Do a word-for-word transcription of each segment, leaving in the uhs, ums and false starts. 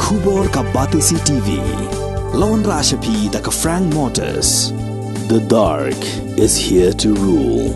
Khubor ka Batesi T V. Lawan Rashapi da ka Frank Motors. The dark is here to rule.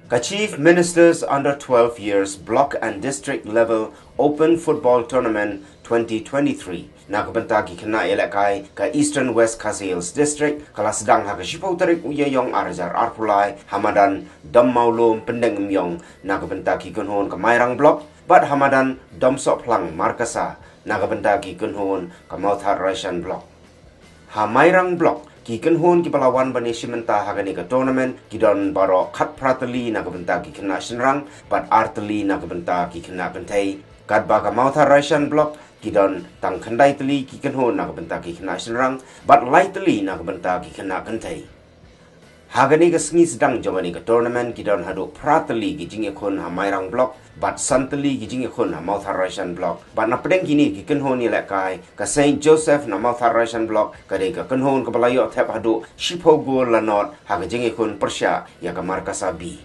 Ka Chief Minister's Under twelve Years Block and District Level Open Football Tournament twenty twenty-three na ka bynta ki khynnah ïalehkai ka Eastern West Khasi Hills District ka la sdang ha ka shiphew tarik u Ïaïong ar hajar arphew lai ha madan Dom Mawlum Pyndengumiong na ka bynta ki kynhun ka Mairang Block bad ha madan Dom Sohphlang Markasa na ka bynta ki kynhun ka Mawthadraishan Block. Ha Mairang Block, ki kynhun kiba la wan ban ïashim bynta ha kane ka tournament ki don baroh khatphra tylli na ka bynta ki khynnah shynrang bad ar tylli na ka bynta ki khynnah kynthei. Katba ka Mawthadraishan Block ki don tang khyndai tylli ki kynhun na ka bynta ki khynnah shynrang bad lai tylli na ka bynta ki khynnah kynthei. Ha kane ka sngi sdang jong kane ka tournament ki don haduh phra tylli ki jingïakhun ha Mairang Block bad san tylli ki jingïakhun ha Mawthadraishan Block. Bad na pdeng kine ki kynhun ïalehkai, ka Saint Joseph na Mawthadraishan Block ka dei ka kynhun kaba la ïoh thep haduh shiphew gol la nod ha ka jingïakhun pyrshah ïa ka Markasa B.